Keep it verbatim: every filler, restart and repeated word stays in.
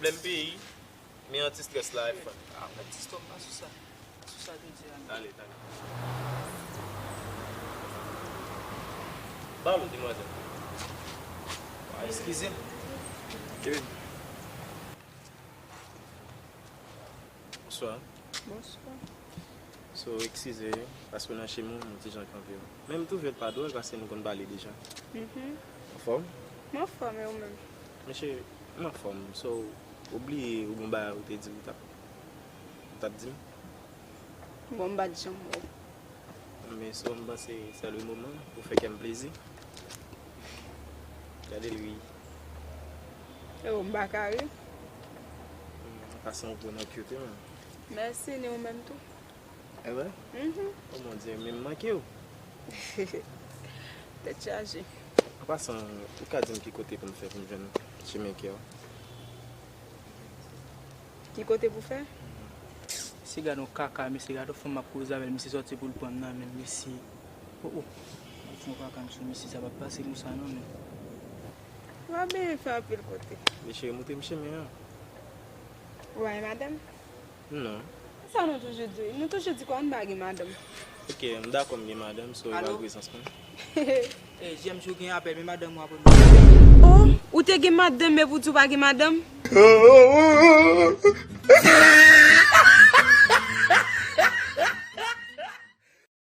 M P I, men anti-stress la, F M. Ah, mèt ti stòp, pa sou sa. Pa sou sa, jodi a. Talè, talè. Ba m, demwazèl. Ah, eskize m. Kevin. Bonswa. Bonswa. So, eskize, paske w nan chemen, m ti jan kanpe w. Men m twouve l pa dwòl, paske nou konn pale deja. Mhm. Anfòm? M anfòm, e ou menm? Mesye, m anfòm. So, ou bliye ou gon bagay ou te di ou t ap, ou t ap di m? Bon, m pa t janm wè w. Men so, m panse se le moman pou fè kè m plezi. Gade l, wi. E ou, m pa ka ri? An pasan, ou bon nan kyote, man. Mèsi, ni ou menm tou. E vre? Mhm. Oh mon Dieu, men m manke w. Tèt chaje. An pasan, ou ka di m ki kote pou m fè pou m jwenn chemen kè w? Ki kote pou fè? Mesye gad yon kaka, mesye gad yon fanm m ap koze avè l, mesye sòti pou l pran m nan men l, mesye. Oh, oh. Yon kaka, mesye, mesye sa p ap pase konsa non, men. W ap byen fè anpil kote. Mesye, montre m chemen an. Ou pa gen madanm? Non. Sa nou toujou di? Nou toujou di konn pa gen madanm. Ok, m dakò m gen madanm, so e pa gwe sans mwen. Ey, J M, si w gen apèl, men madanm ou apre mwen. Oh, ou te gen madanm, men pou di w pa gen madanm?